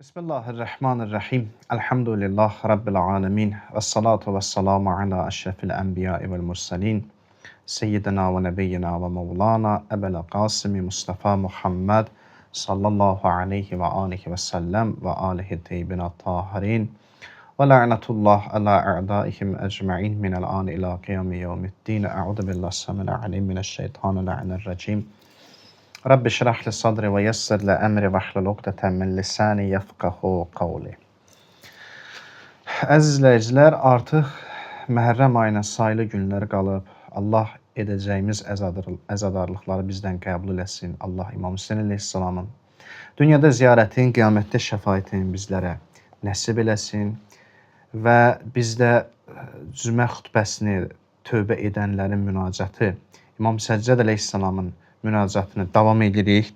Bismillahirrahmanirrahim. Elhamdülillah Rabbil alemin. Və salatu və salamu ala əşrəfil ənbiya vəl mursalin. Seyyidina və nəbiyyina və mevlana Əbəl Qasimi Mustafa Muhammed sallallahu aleyhi və alihi və səlləm və alihi teyyibina tahirin. Və la'netullah ala a'daihim ecma'in minəl an ila qiyami yevmiddin. Əudu billahi səmil alim minəşşeytanil la'inir-racim. Rabbi şrah li sadri və yessir li əmri və hlul uqdətən min lisani yefqahu qavli. Əziz izləyicilər, artıq Məhərrəm ayına sayılı günlər qalıb. Allah edəcəyimiz əzadarlıqları bizdən qəbul eləsin. Allah İmam Hüseyn əleyhissalamın dünyada ziyarətin, qiyamətdə şəfaətini bizlərə nəsib eləsin və biz də cümə xutbəsini, tövbə edənlərin münacatı, İmam Səccad əleyhissalamın münacatını davam edirik.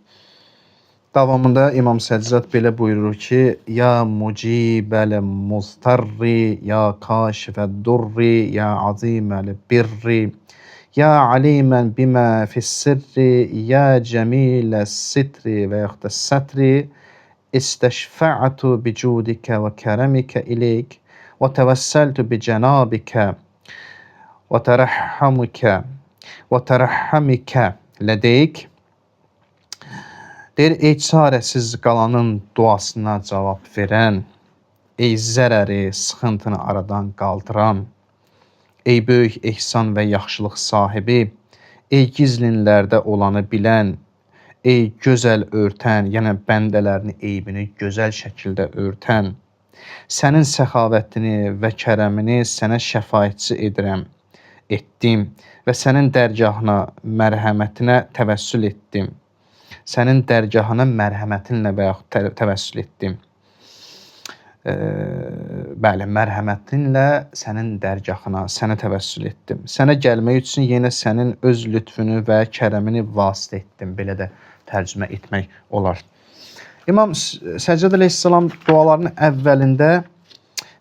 Davamında İmam Səccad belə buyurur ki: Ya mucibəl muztarri, ya kaşifəd durri, ya aziməl birri, ya alimən bimə fis-sirri, ya cəmilə sitri və yaxud da sətri, istəşfə'tu bicudikə və kərəmikə ileyk və təvəssəltu bi cənabikə və tərəhəmükə və tərəhəmikə lədeyk. Deyir, ey çarəsiz qalanın duasına cavab verən, ey zərəri, sıxıntını aradan qaldıran, ey böyük ehsan və yaxşılıq sahibi, ey gizlinlərdə olanı bilən, ey gözəl örtən, yəni bəndələrini eybini gözəl şəkildə örtən, sənin səxavətini və kərəmini sənə şəfaətçi edirəm, etdim və sənin dərgahına, mərhəmətinə təvəssül etdim. Sənin dərgahına mərhəmətinlə və yaxud təvəssül etdim. Bəli, mərhəmətinlə sənin dərgahına, sənə təvəssül etdim. Sənə gəlmək üçün yenə sənin öz lütfünü və kərəmini vasitə etdim. Belə də tərcümə etmək olar. İmam Səccad əleyhissalam dualarının əvvəlində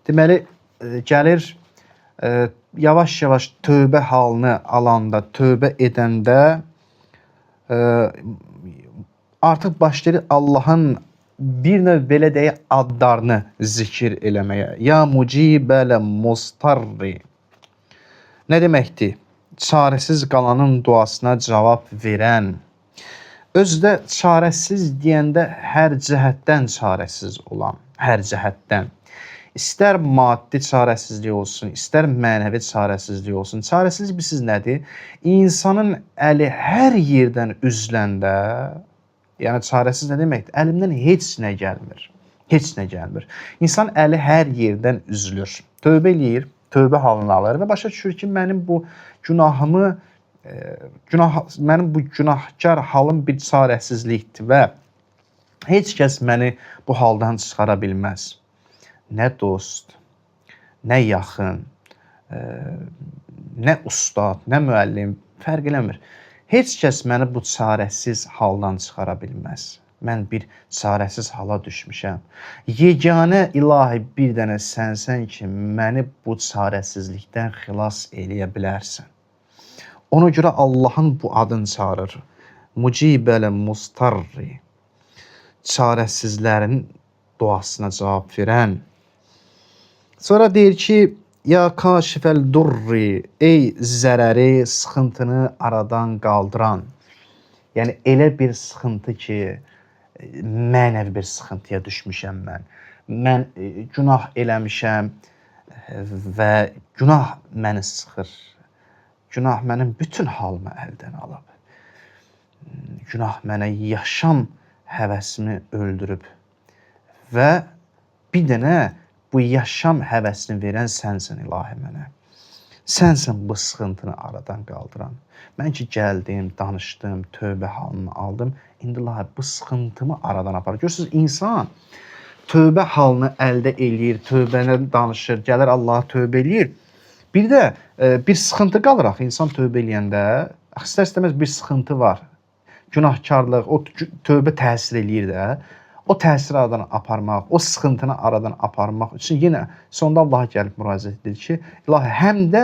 deməli gəlir yavaş-yavaş tövbə halını alanda, tövbə edəndə artıq başlayır Allahın bir növ belə deyək adlarını zikir eləməyə. Ya mucibəl mustarri. Nə deməkdir? Çarəsiz qalanın duasına cavab verən. Özü də çarəsiz deyəndə hər cəhətdən çarəsiz olan, hər cəhətdən. İstər maddi çarəsizlik olsun, istər mənəvi çarəsizlik olsun. Çarəsizlik bilirsiniz nədir? İnsanın əli hər yerdən üzləndə, yəni çarəsiz nə deməkdir? Əlimdən heç nə gəlmir. Heç nə gəlmir. İnsan əli hər yerdən üzülür. Tövbə eləyir, tövbə halını alır və başa düşür ki, mənim bu günahımı, mənim bu günahkar halım bir çarəsizlikdir və heç kəs məni bu haldan çıxara bilməz. Nə dost, nə yaxın, nə ustad, nə müəllim, fərq eləmir. Heç kəs məni bu çarəsiz haldan çıxara bilməz. Mən bir çarəsiz hala düşmüşəm. Yeganə ilahi bir dənə sənsən ki, məni bu çarəsizlikdən xilas eləyə bilərsən. Ona görə Allahın bu adını çağırır. Mucibəl mustarri. Çarəsizlərin duasına cavab verən. Sonra deyir ki, ya kaşifəl durri, ey zərəri, sıxıntını aradan qaldıran. Yəni elə bir sıxıntı ki, mənəvi bir sıxıntıya düşmüşəm mən. Mən günah eləmişəm və günah məni sıxır. Günah mənim bütün halımı əldən alıb. Günah mənə yaşam həvəsimi öldürüb və bir dənə bu yaşam həvəsini verən sənsən ilahi mənə. Sənsən bu sıxıntını aradan qaldıran. Mən ki gəldim, danışdım, tövbə halını aldım. İndi ilahi bu sıxıntımı aradan apar. Görürsünüz, insan tövbə halını əldə eləyir, tövbəni danışır, gəlir Allaha tövbə eləyir. Bir də bir sıxıntı qalır axı insan tövbə eləyəndə. İstər-istəməz bir sıxıntı var. Günahkarlıq, o tövbə təsir eləyir də. O təsiri aradan aparmaq, o sıxıntını aradan aparmaq üçün yenə sonda Allaha gəlib müraciət edir ki, ilahi həm də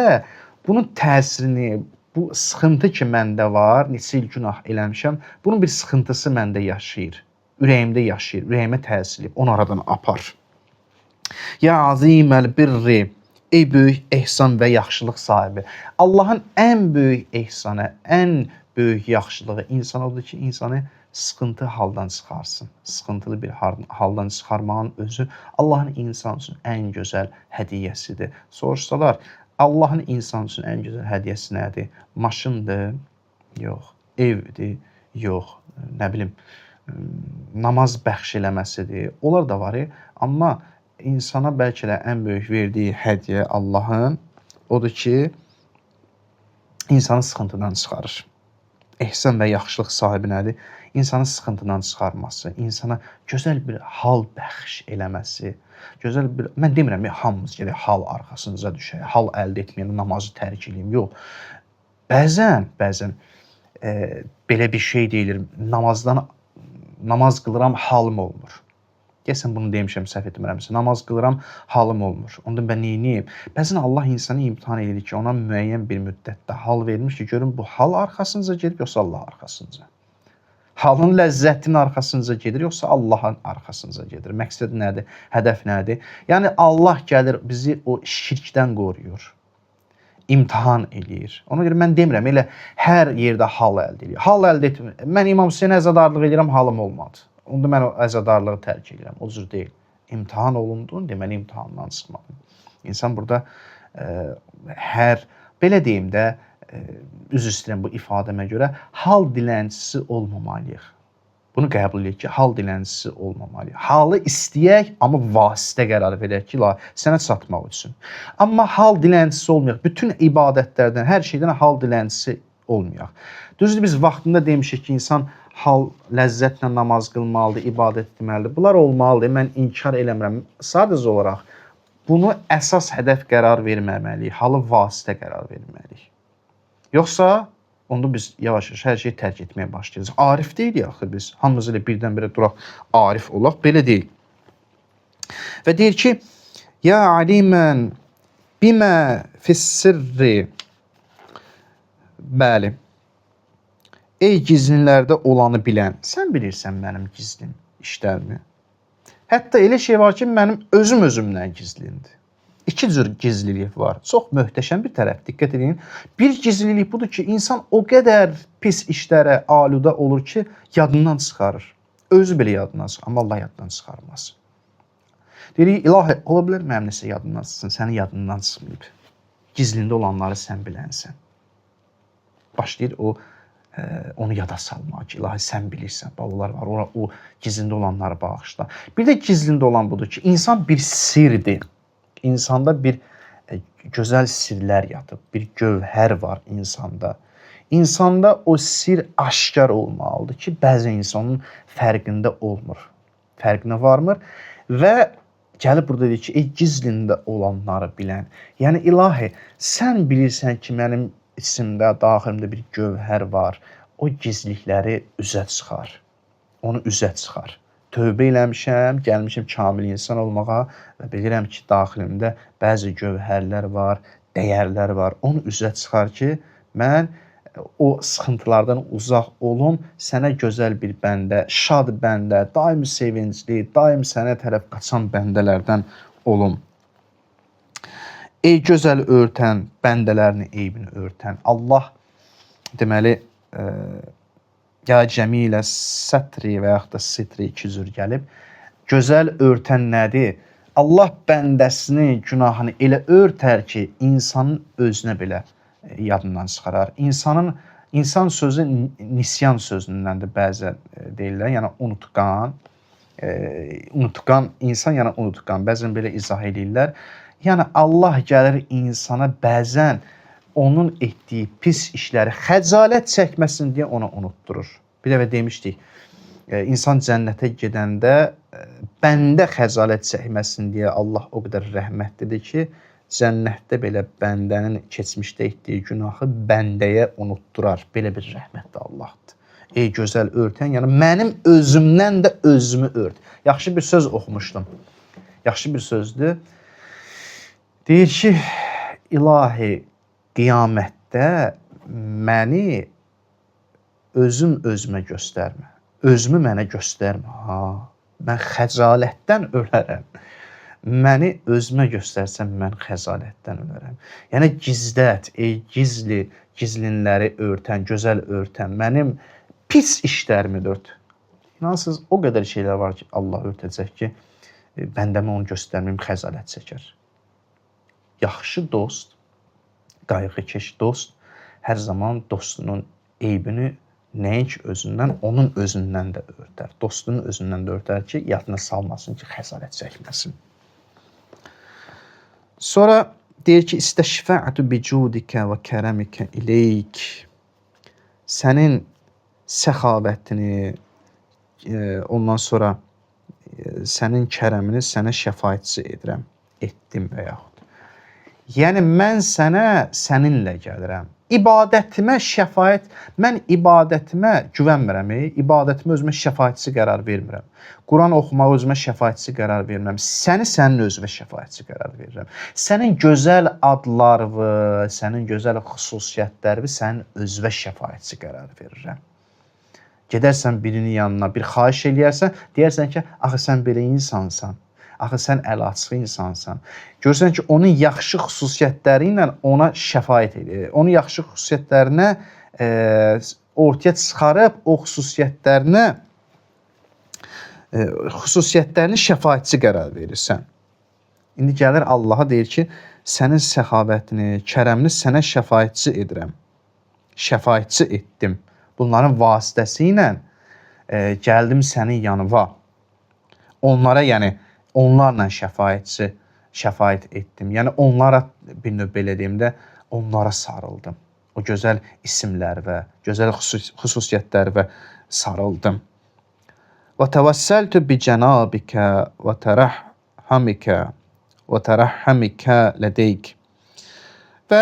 bunun təsirini, bu sıxıntı ki məndə var, neçə il günah eləmişəm, bunun bir sıxıntısı məndə yaşayır. Ürəyimdə yaşayır, ürəyimə təsir edib, onu aradan apar. Ya aziməl birri, ey böyük ehsan və yaxşılıq sahibi. Allahın ən böyük ehsanı, ən böyük yaxşılığı insana odur ki, insanı sıxıntı haldan çıxarsın. Sıxıntılı bir haldan çıxarmağın özü Allahın insan üçün ən gözəl hədiyyəsidir. Soruşsalar, Allahın insan üçün ən gözəl hədiyyəsi nədir? Maşındır? Yox. Evdir? Yox. Nə bilim, namaz bəxş eləməsidir. Onlar da var, amma insana bəlkə də ən böyük verdiyi hədiyyə Allahın odur ki, insanı sıxıntıdan çıxarır. Ehsan və yaxşılıq sahibi nədir? İnsanı sıxıntıdan çıxarması, insana gözəl bir hal bəxş eləməsi, gözəl bir, mən demirəm hamımız gedək hal arxasınca düşək, hal əldə etməyəndə namazı tərk eləyim. Yox. Bəzən belə bir şey deyilir. Namaz qılıram, halım olmur. Deyəsən bunu demişəm, səhv etmirəmsə. Namaz qılıram, halım olmur. Onda mən neyniyim? Bəzən Allah insanı imtahan edir ki, ona müəyyən bir müddətdə hal vermiş ki, görün bu hal arxasınca gedib yoxsa Allah arxasınca. Halın ləzzətinin arxasınca gedir yoxsa Allahın arxasınca gedir. Məqsəd nədir? Hədəf nədir? Yəni Allah gəlir bizi o şirkdən qoruyur. İmtahan eləyir. Ona görə mən demirəm elə hər yerdə hal əldə eləyir. Hal əldə etmir. Mən İmam Hüseynə əzadarlıq eləyirəm, halım olmadı. Onda mən o əzadarlığı tərk edirəm. O cür deyil. İmtahan olundun, deməli imtahandan çıxmadın. İnsan burada hər, belə deyim də, üzr istəyirəm bu ifadəmə görə, hal dilənçisi olmamalıyıq. Bunu qəbul edək ki, hal dilənçisi olmamalıyıq. Halı istəyək, amma vasitə qərar verək ki, sənə çatmaq üçün. Amma hal dilənçisi olmayaq. Bütün ibadətlərdən, hər şeydən hal dilənçisi olmayaq. Düzdür, biz vaxtında demişik ki, insan hal ləzzətlə namaz qılmalıdır, ibadət etməlidir. Bunlar olmalıdır. Mən inkar eləmirəm. Sadəcə olaraq bunu əsas hədəf qərar verməməliyik. Halı vasitə qərar verməliyik. Yoxsa onda biz yavaş-yavaş hər şeyi tərk etməyə başlayacağıq. Arif deyilik axı biz. Hamımız elə birdən-birə duraq, arif olaq. Belə deyil. Və deyir ki, ya alimən bimə fissirri. Bəli. Ey gizlinlərdə olanı bilən, sən bilirsən mənim gizlin işlərimi. Hətta elə şey var ki, mənim özüm özümdən gizlindir. İki cür gizlilik var. Çox möhtəşəm bir tərəf, diqqət edin. Bir gizlilik budur ki, insan o qədər pis işlərə aluda olur ki, yadından çıxarır. Özü belə yadından çıxarır, amma Allah yadından çıxarmaz. Deyirik, ilahi, ola bilər mənim nəsə yadından çıxsın, sənin yadından çıxmayıb. Gizlində olanları sən bilənsən. Başlayır o onu yada salmaq ki, ilahi sən bilirsən, balalar var, ora, o gizlində olanları bağışla. Bir də gizlində olan budur ki, insan bir sirdir. İnsanda bir gözəl sirlər yatıb, bir gövhər var insanda. İnsanda o sir aşkar olmalıdır ki, bəzən insanın fərqində olmur, fərqinə varmır və gəlib burada deyir ki, ey gizlində olanları bilən. Yəni ilahi, sən bilirsən ki, mənim içimdə, daxilimdə bir gövhər var. O gizlikləri üzə çıxar. Onu üzə çıxar. Tövbə eləmişəm, gəlmişəm kamil insan olmağa və bilirəm ki, daxilimdə bəzi gövhərlər var, dəyərlər var. Onu üzə çıxar ki, mən o sıxıntılardan uzaq olum, sənə gözəl bir bəndə, şad bəndə, daim sevincli, daim sənə tərəf qaçan bəndələrdən olum. Ey gözəl örtən, bəndələrini eybini örtən. Allah deməli, ya cəmilə sətri və yaxud da sitri iki cür gəlib. Gözəl örtən nədir? Allah bəndəsinin günahını elə örtər ki, insanın özünə belə yadından çıxarar. İnsan sözü nisyan sözündəndir bəzən deyirlər. Yəni unutqan, unutqan insan, yəni unutqan. Bəzən belə izah eləyirlər. Yəni Allah gəlir insana bəzən onun etdiyi pis işləri xəcalət çəkməsin deyə ona unutdurur. Bir dəfə demişdik, insan cənnətə gedəndə bəndə xəcalət çəkməsin deyə Allah o qədər rəhmətlidir ki, cənnətdə belə bəndənin keçmişdə etdiyi günahı bəndəyə unutdurar. Belə bir rəhmətli Allahdır. Ey gözəl örtən, yəni mənim özümdən də özümü ört. Yaxşı bir söz oxumuşdum. Yaxşı bir sözdür. Deyir ki, ilahi qiyamətdə məni özüm özümə göstərmə. Özümü mənə göstərmə. Ha, mən xəcalətdən ölərəm. Məni özümə göstərsən mən xəcalətdən ölərəm. Yəni gizlət, ey gizli, gizlinləri örtən, gözəl örtən, mənim pis işlərimi də ört. İnansız o qədər şeylər var ki, Allah örtəcək ki, bəndəmə onu göstərməyim xəcalət çəkər. Yaxşı dost, qayğıkeş dost hər zaman dostunun eybini nəinki özündən, onun özündən də örtər. Dostunun özündən də örtər ki, yadına salmasın ki, xəcalət çəkməsin. Sonra deyir ki, istəşfə'tu bicudikə və kərəmikə ileyk. Sənin səxavətini, ondan sonra sənin kərəmini sənə şəfaətçi edirəm, etdim və yaxud. Yəni mən sənə səninlə gəlirəm. İbadətimə şəfaət, mən ibadətimə güvənmirəm, ibadətimə özümə şəfaətçi qərar vermirəm. Quran oxumağa özümə şəfaətçi qərar vermirəm. Səni sənin özünə şəfaətçi qərar verirəm. Sənin gözəl adlarını, sənin gözəl xüsusiyyətlərini sənin özünə şəfaətçi qərar verirəm. Gedərsən birinin yanına, bir xahiş eləyərsən, deyərsən ki, axı sən belə insansan. Axı sən əl açıq insansan. Görürsən ki, onun yaxşı xüsusiyyətləri ilə ona şəfaət edir. Onun yaxşı xüsusiyyətlərinə ortaya çıxarıb o xüsusiyyətlərinə xüsusiyyətlərini şəfaətçi qərar verirsən. İndi gəlir Allaha deyir ki, sənin səxavətini, kərəmini sənə şəfaətçi edirəm. Şəfaətçi etdim. Bunların vasitəsi ilə gəldim sənin yanına. Onlara, yəni onlarla şəfaət etdim. Yəni onlara bir növ belə deyim də, onlara sarıldım. O gözəl isimlər və gözəl xüsusiyyətlər və sarıldım. Və təvəssəltu bi cənabikə və tərəhhamikə və tərəhhamikə lədeyk. Və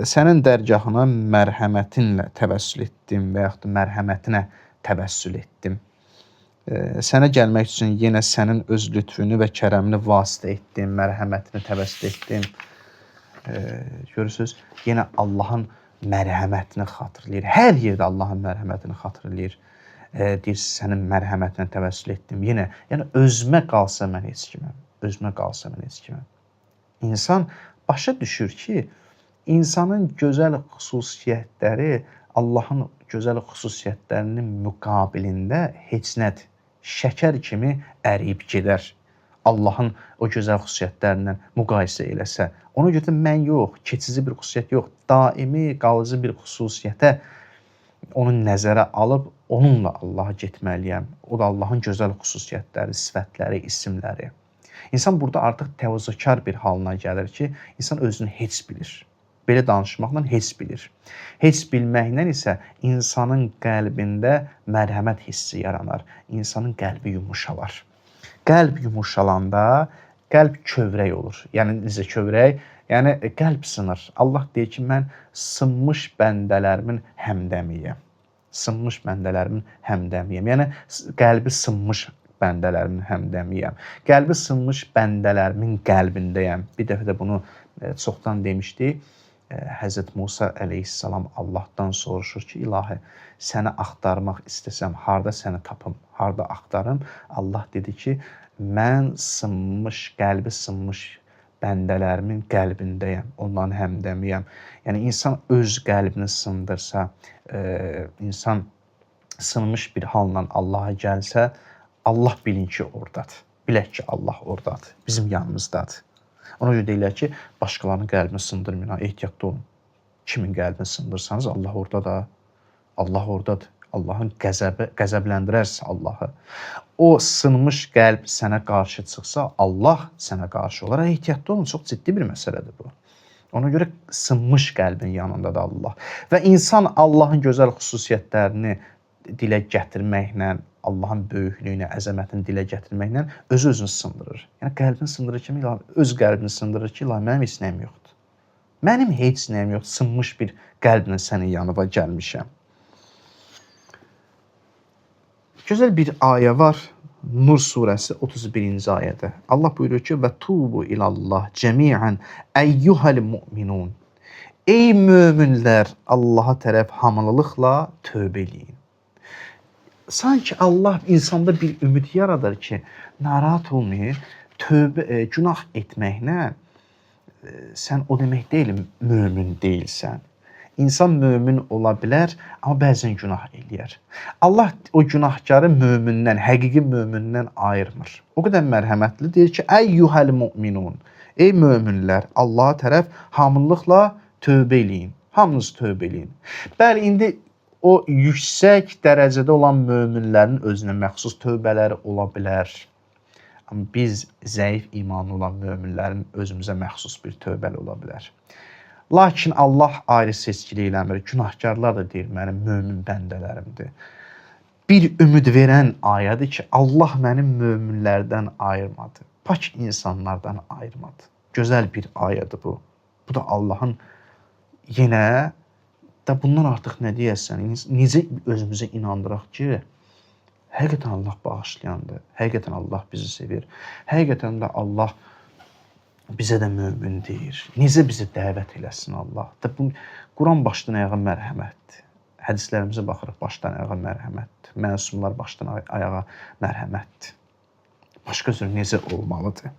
sənin dərgahına mərhəmətinlə təvəssül etdim və yaxud da mərhəmətinə təvəssül etdim. Sənə gəlmək üçün yenə sənin öz lütfünü və kərəmini vasitə etdim, mərhəmətini təvəssül etdim. Görürsünüz, yenə Allahın mərhəmətini xatırlayır. Hər yerdə Allahın mərhəmətini xatırlayır. Deyir, sənin mərhəmətinə təvəssül etdim. Yenə, yəni özümə qalsa mən heç kiməm. Özümə qalsa mən heç kiməm. İnsan başa düşür ki, insanın gözəl xüsusiyyətləri Allahın gözəl xüsusiyyətlərinin müqabilində heç nədir. Şəkər kimi əriyib gedər. Allahın o gözəl xüsusiyyətlərindən müqayisə eləsə. Ona görə də mən yox, keçici bir xüsusiyyət yox, daimi, qalıcı bir xüsusiyyətə onu nəzərə alıb onunla Allaha getməliyəm. O da Allahın gözəl xüsusiyyətləri, sifətləri, isimləri. İnsan burada artıq təvazökar bir halına gəlir ki, insan özünü heç bilir. Belə danışmaqla heç bilir. Heç bilməklə isə insanın qəlbində mərhəmət hissi yaranar. İnsanın qəlbi yumuşalar. Qəlb yumuşalanda qəlb kövrək olur. Yəni necə kövrək? Yəni qəlb sınır. Allah deyir ki, mən sınmış bəndələrimin həmdəmiyəm. Sınmış bəndələrimin həmdəmiyəm. Yəni qəlbi sınmış bəndələrimin həmdəmiyəm. Qəlbi sınmış bəndələrimin qəlbindəyəm. Bir dəfə də bunu çoxdan demişdik. Həzrət Musa əleyhissalam Allahdan soruşur ki, ilahi, səni axtarmaq istəsəm, harda səni tapım, harda axtarım? Allah dedi ki, mən sınmış, qəlbi sınmış bəndələrimin qəlbindəyəm, onların həmdəmiyəm. Yəni insan öz qəlbini sındırsa, insan sınmış bir halla Allaha gəlsə, Allah bilin ki, oradadır. Bilək ki, Allah oradadır, bizim yanımızdadır. Ona görə deyirlər ki, başqalarının qəlbini sındırmayın, ehtiyatlı olun. Kimin qəlbini sındırsanız Allah oradadır. Allah oradadır. Allahın qəzəbi, qəzəbləndirərsə Allahı. O sınmış qəlb sənə qarşı çıxsa, Allah sənə qarşı olar. Ehtiyatlı olun, çox ciddi bir məsələdir bu. Ona görə sınmış qəlbin yanındadır Allah. Və insan Allahın gözəl xüsusiyyətlərini dilə gətirməklə, Allahın böyüklüyünü, əzəmətini dilə gətirməklə özü özünü sındırır. Yəni qəlbini sındırır ki, öz qəlbini sındırır ki, ilahi, mənim heç nəyim yoxdur. Mənim heç nəyim yoxdur. Sınmış bir qəlblə sənin yanına gəlmişəm. Gözəl bir ayə var. Nur surəsi 31-ci ayədə. Allah buyurur ki: "Və tubu ilallah cemi'an eyyuhel mu'minun." Ey möminlər, Allaha tərəf hamılıqla tövbə eləyin. Sanki Allah insanda bir ümid yaradır ki, narahat olmayın, tövbə, günah etməklə sən o demək deyil, mömin deyilsən. İnsan mömin ola bilər, amma bəzən günah eləyər. Allah o günahkarı mömindən, həqiqi mömindən ayırmır. O qədər mərhəmətli deyir ki, əyyuhəl müminun. Ey möminlər, Allaha tərəf hamılıqla tövbə eləyin. Hamınız tövbə eləyin. Bəli, indi o yüksək dərəcədə olan möminlərin özünə məxsus tövbələri ola bilər. Amma biz zəif imanlı olan möminlərin özümüzə məxsus bir tövbəli ola bilər. Lakin Allah ayrı seçkilik eləmir. Günahkarlar da deyir, mənim mömin bəndələrimdir. Bir ümid verən ayədir ki, Allah məni möminlərdən ayırmadı. Pak insanlardan ayırmadı. Gözəl bir ayədir bu. Bu da Allahın yenə də bundan artıq nə deyəsən, necə özümüzə inandıraq ki, həqiqətən Allah bağışlayandır, həqiqətən Allah bizi sevir, həqiqətən də Allah bizə də mömin deyir. Necə bizi dəvət eləsin Allah? Da bu Quran başdan ayağa mərhəmətdir. Hədislərimizə baxırıq, başdan ayağa mərhəmətdir. Məsumlar başdan ayağa mərhəmətdir. Başqa cür necə olmalıdır?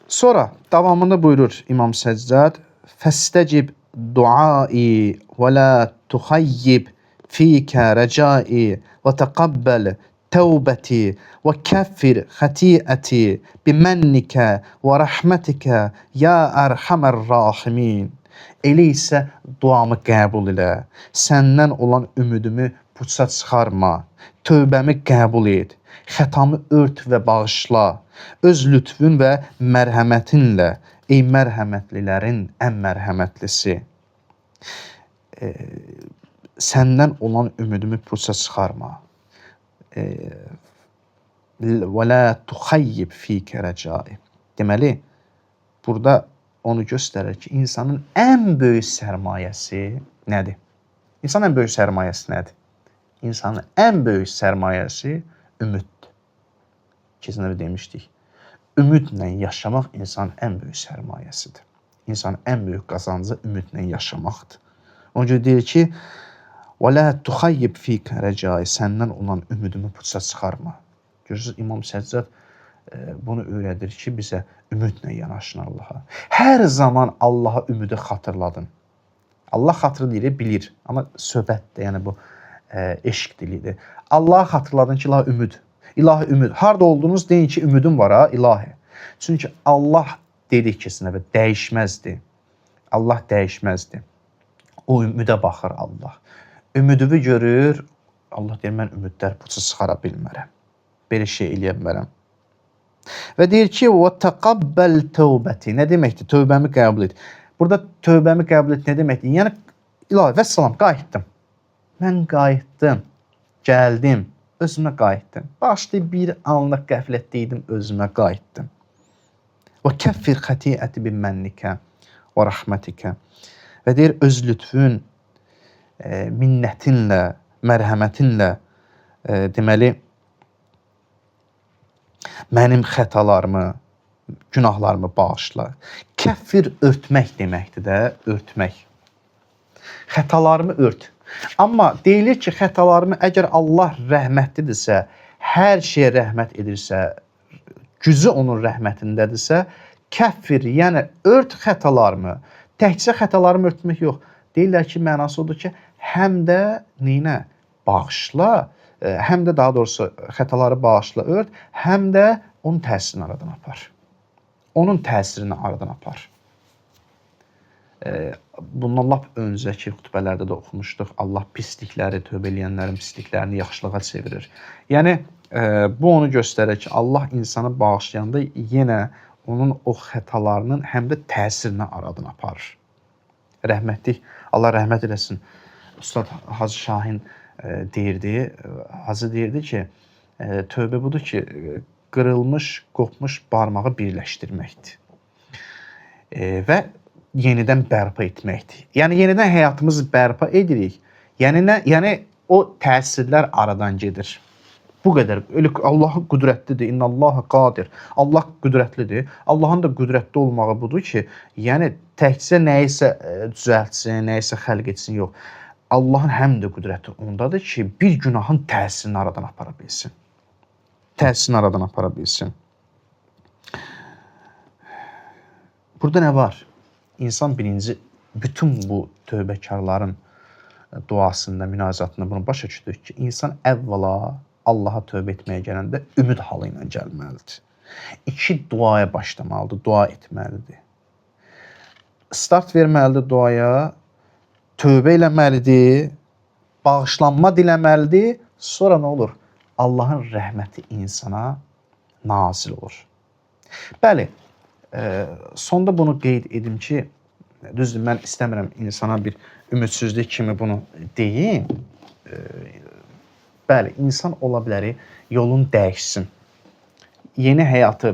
Sonra davamında buyurur İmam Səccad: "Fəstəcib duai və la tuxayyib fikə rəcai və təqəbbəl tövbəti və kəffir xətiəti bimennikə və rəhmətikə ya ərhəmər rahimin." Elə isə duamı qəbul elə. Səndən olan ümidimi puça çıxarma. Tövbəmi qəbul et. Xətamı ört və bağışla. Öz lütfün və mərhəmətinlə, ey mərhəmətlilərin ən mərhəmətlisi. Səndən olan ümidimi puça çıxarma. Və la tuxayyib fikə rəcai. Deməli, burada onu göstərir ki, insanın ən böyük sərmayəsi nədir? İnsanın ən böyük sərmayəsi nədir? İnsanın ən böyük sərmayəsi ümiddir. Keçən dəfə demişdik. Ümidlə yaşamaq insanın ən böyük sərmayəsidir. İnsanın ən böyük qazancı ümidlə yaşamaqdır. Ona görə deyir ki, və la tuxayyib fikə rəcai, səndən olan ümidimi puça çıxarma. Görürsünüz, İmam Səccad bunu öyrədir ki, bizə ümidlə yanaşın Allaha. Hər zaman Allaha ümidi xatırladın. Allah xatırlayır, bilir. Amma söhbətdir, yəni bu eşq dilidir. Allaha xatırladın ki, ilahi ümid. İlahi ümid. Harda oldunuz deyin ki, ümidim var ha, ilahi. Çünki Allah dedik ki, sınavı dəyişməzdi. Allah dəyişməzdi. O ümidə baxır Allah. Ümidini görür, Allah deyir, mən ümidlər puça çıxara bilmərəm. Belə şey eləyə bilmərəm. Və deyir ki, və təqəbbəl tövbəti. Nə deməkdir? Tövbəmi qəbul et. Burada tövbəmi qəbul et nə deməkdir? Yəni, ilahi, vəssalam, qayıtdım. Mən qayıtdım, gəldim, özümə qayıtdım. Başlı bir anlıq qəflətdə idim, özümə qayıtdım. Və kəffir xətiəti bimennikə və rəhmətikə. Və deyir, öz lütfün, minnətinlə, mərhəmətinlə, deməli, mənim xətalarımı, günahlarımı bağışla. Kəffir örtmək deməkdir də, örtmək. Xətalarımı ört. Amma deyilir ki, xətalarımı əgər Allah rəhmətlidirsə, hər şeyə rəhmət edirsə, gücü onun rəhmətindədirsə, kəffir, yəni ört xətalarımı. Təkcə xətalarımı örtmək yox. Deyirlər ki, mənası odur ki, həm də neynə? Bağışla, həm də daha doğrusu xətaları bağışla, ört, həm də onun təsirini aradan apar. Onun təsirini aradan apar. Bundan lap öncəki xutbələrdə də oxumuşduq. Allah pislikləri, tövbə eləyənlərin pisliklərini yaxşılığa çevirir. Yəni, bu onu göstərir ki, Allah insanı bağışlayanda yenə onun o xətalarının həm də təsirini aradan aparır. Rəhmətlik, Allah rəhmət eləsin, Ustad Hacı Şahin deyirdi, Hacı deyirdi ki, tövbə budur ki, qırılmış, qopmuş barmağı birləşdirməkdir. Və yenidən bərpa etməkdir. Yəni, yenidən həyatımızı bərpa edirik. Yəni, nə? Yəni, o təsirlər aradan gedir. Bu qədər. Elə Allah qüdrətlidir. İnnallaha qadir. Allah qüdrətlidir. Allahın da qüdrətli olmağı budur ki, yəni təkcə nəyisə düzəltsin, nəyisə xəlq etsin, yox. Allahın həm də qüdrəti ondadır ki, bir günahın təsirini aradan apara bilsin. Təsirini aradan apara bilsin. Burada nə var? İnsan birinci bütün bu tövbəkarların duasında, münacatında bunu başa düşdük ki, insan əvvəla Allaha tövbə etməyə gələndə ümid halı ilə gəlməlidir. İki, duaya başlamalıdır, dua etməlidir. Start verməlidir duaya, tövbə eləməlidir, bağışlanma diləməlidir. Sonra nə olur? Allahın rəhməti insana nazil olur. Bəli, sonda bunu qeyd edim ki, düzdür, mən istəmirəm insana bir ümidsizlik kimi bunu deyim. Bəli, insan ola bilər yolunu dəyişsin. Yeni həyatı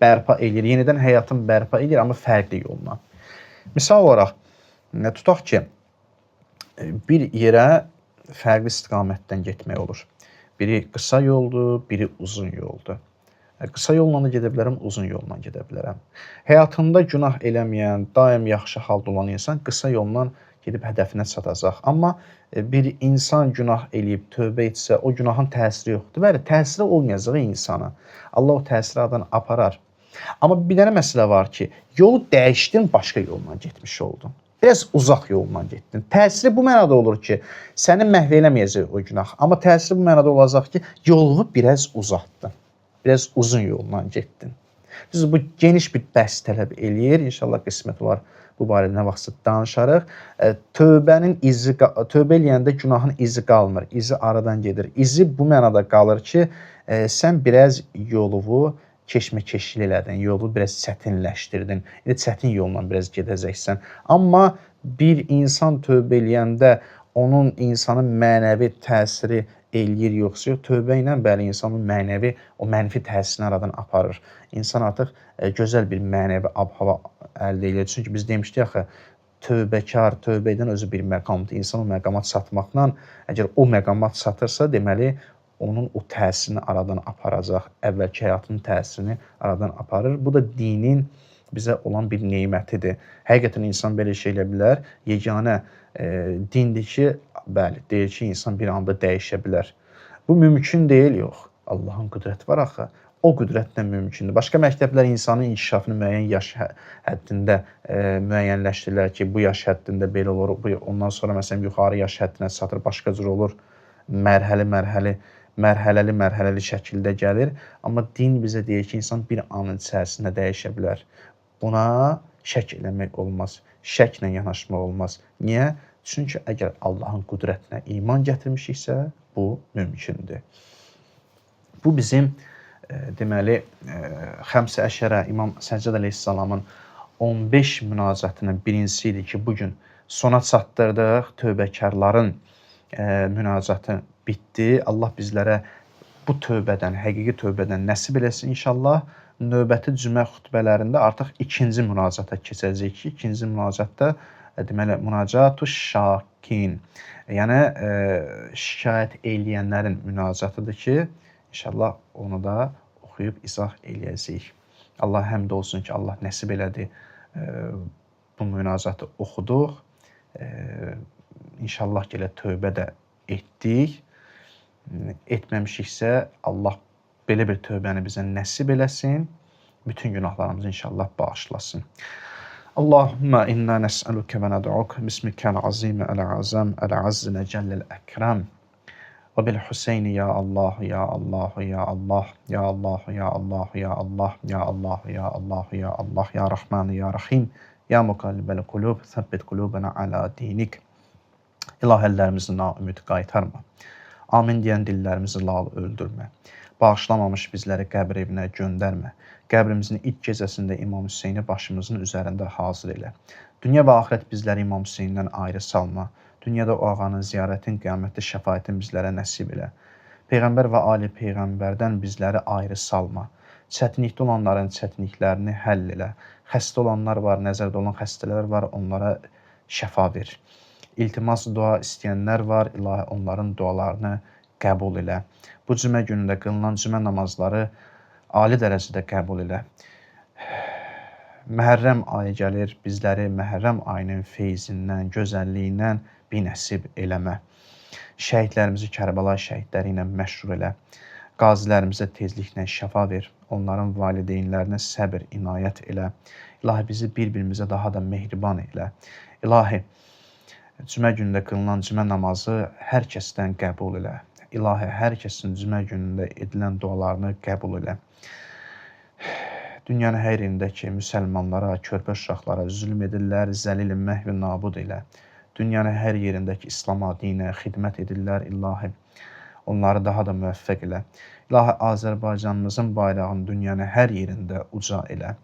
bərpa eləyir, yenidən həyatını bərpa eləyir, amma fərqli yolla. Misal olaraq, tutaq ki, bir yerə fərqli istiqamətdən getmək olur. Biri qısa yoldur, biri uzun yoldur. Qısa yolla da gedə bilərəm, uzun yolla gedə bilərəm. Həyatında günah eləməyən, daim yaxşı halda olan insan qısa yolla gedib hədəfinə çatacaq. Amma bir insan günah eləyib, tövbə etsə, o günahın təsiri yoxdur. Bəli, təsiri olmayacaq insana. Allah o təsiri aradan aparar. Amma bir dənə məsələ var ki, yolu dəyişdin, başqa yolla getmiş oldun. Biraz uzaq yolla getdin. Təsiri bu mənada olur ki, səni məhv eləməyəcək o günah. Amma təsiri bu mənada olacaq ki, yolunu biraz uzatdın. Biraz uzun yolla getdin. Düzdür, bu geniş bir bəhs tələb eləyir. İnşallah qismət olar bu barədə nə vaxtsa danışarıq. Tövbənin izi, tövbə eləyəndə günahın izi qalmır. İzi aradan gedir. İzi bu mənada qalır ki, sən biraz yolunu keşməkeşlik elədin, yolu biraz çətinləşdirdin. İndi çətin yolla biraz gedəcəksən. Amma bir insan tövbə eləyəndə onun insanın mənəvi təsiri eləyir yoxsa yox, tövbə ilə bəli insanın mənəvi o mənfi təsirini aradan aparır. İnsan artıq gözəl bir mənəvi ab-hava əldə eləyir. Çünki biz demişdik axı, tövbəkar, tövbə edən özü bir məqamdır. İnsan o məqama çatmaqla, əgər o məqama çatırsa, deməli onun o təsirini aradan aparacaq, əvvəlki həyatının təsirini aradan aparır. Bu da dinin bizə olan bir nemətidir. Həqiqətən insan belə şey eləyə bilər. Yeganə dindir ki, bəli, deyir ki, insan bir anda dəyişə bilər. Bu mümkün deyil, yox. Allahın qüdrəti var axı. O qüdrətlə mümkündür. Başqa məktəblər insanın inkişafını müəyyən yaş həddində müəyyənləşdirirlər ki, bu yaş həddində belə olur, bu ondan sonra məsələn yuxarı yaş həddinə çatır, başqa cür olur. Mərhəli-mərhəli, mərhələli-mərhələli şəkildə gəlir. Amma din bizə deyir ki, insan bir anın içərisində dəyişə bilər. Buna şək eləmək olmaz. Şəklə yanaşmaq olmaz. Niyə? Çünki əgər Allahın qüdrətinə iman gətirmişiksə, bu mümkündür. Bu bizim deməli Xəmsə Əşərə İmam Səccad əleyhissalamın 15 münacatının birincisi idi ki, bu gün sona çatdırdıq. Tövbəkarların münacatı bitdi. Allah bizlərə bu tövbədən, həqiqi tövbədən nəsib eləsin inşallah. Növbəti cümə xutbələrində artıq ikinci münacata keçəcəyik ki, ikinci münacatda deməli münacatu şakin, yəni şikayət eləyənlərin münacatıdır ki, inşallah onu da oxuyub izah eləyəcəyik. Allah həmd olsun ki, Allah nəsib elədi bu münacatı oxuduq. İnşallah ki, elə tövbə də etdik. Etməmişiksə Allah belə bir tövbəni bizə nəsib eləsin. Bütün günahlarımızı inşallah bağışlasın. Allahumma inna nes'aluke ve ned'uk bismikel azim el-azam el-azz cellel ekrem. Ve bil Hüseyni ya Allah ya Allah ya Allah ya Allah ya Allah ya Allah ya Allah ya Allah ya Allah ya Rahman ya Rahim ya mukallibel kulub səbbit kulubena ala dinik. İlahi əllərimizi naümid qaytarma. Amin deyən dillərimizi lal öldürmə. Bağışlamamış bizləri qəbr evinə göndərmə. Qəbrimizin ilk gecəsində İmam Hüseyni başımızın üzərində hazır elə. Dünya və axirət bizləri İmam Hüseyndən ayrı salma. Dünyada o ağanın ziyarətin, qiyamətdə şəfaətin bizlərə nəsib elə. Peyğəmbər və ali peyğəmbərdən bizləri ayrı salma. Çətinlikdə olanların çətinliklərini həll elə. Xəstə olanlar var, nəzərdə olan xəstələr var, onlara şəfa ver. İltimas dua istəyənlər var, ilahi onların dualarını qəbul elə. Bu cümə günündə qılınan cümə namazları ali dərəcədə qəbul elə. Məhərrəm ayı gəlir, bizləri Məhərrəm ayının feyzindən, gözəlliyindən binəsib eləmə. Şəhidlərimizi Kərbəla şəhidləri ilə məşhur elə. Qazilərimizə tezliklə şəfa ver. Onların valideynlərinə səbr, inayət elə. İlahi, bizi bir-birimizə daha da mehriban elə. İlahi, cümə günündə qılınan cümə namazı hər kəsdən qəbul elə. İlahi, hər kəsin cümə günündə edilən dualarını qəbul elə. Dünyanın hər yerindəki müsəlmanlara, körpə uşaqlara zülm edirlər, zəlil, məhv nabud elə. Dünyanın hər yerindəki İslama, dinə xidmət edirlər, ilahi, onları daha da müvəffəq elə. İlahi, Azərbaycanımızın bayrağını dünyanın hər yerində uca elə.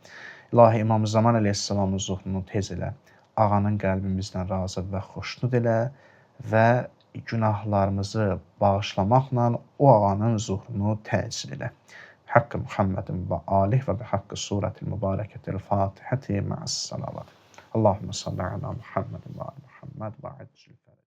İlahi, İmam Zaman əleyhissalamın zuhurunu tez elə. Ağanın qəlbimizdən razı və xoşnud elə və günahlarımızı bağışlamaqla o ağanın zuhurunu təcil elə. Haqqı Muhammedin və alih və bihaqqı surətil mübarəkətil Fatihəti mə'as salavat. Allahümme salli ala Muhammedin və ali Muhammed və accil.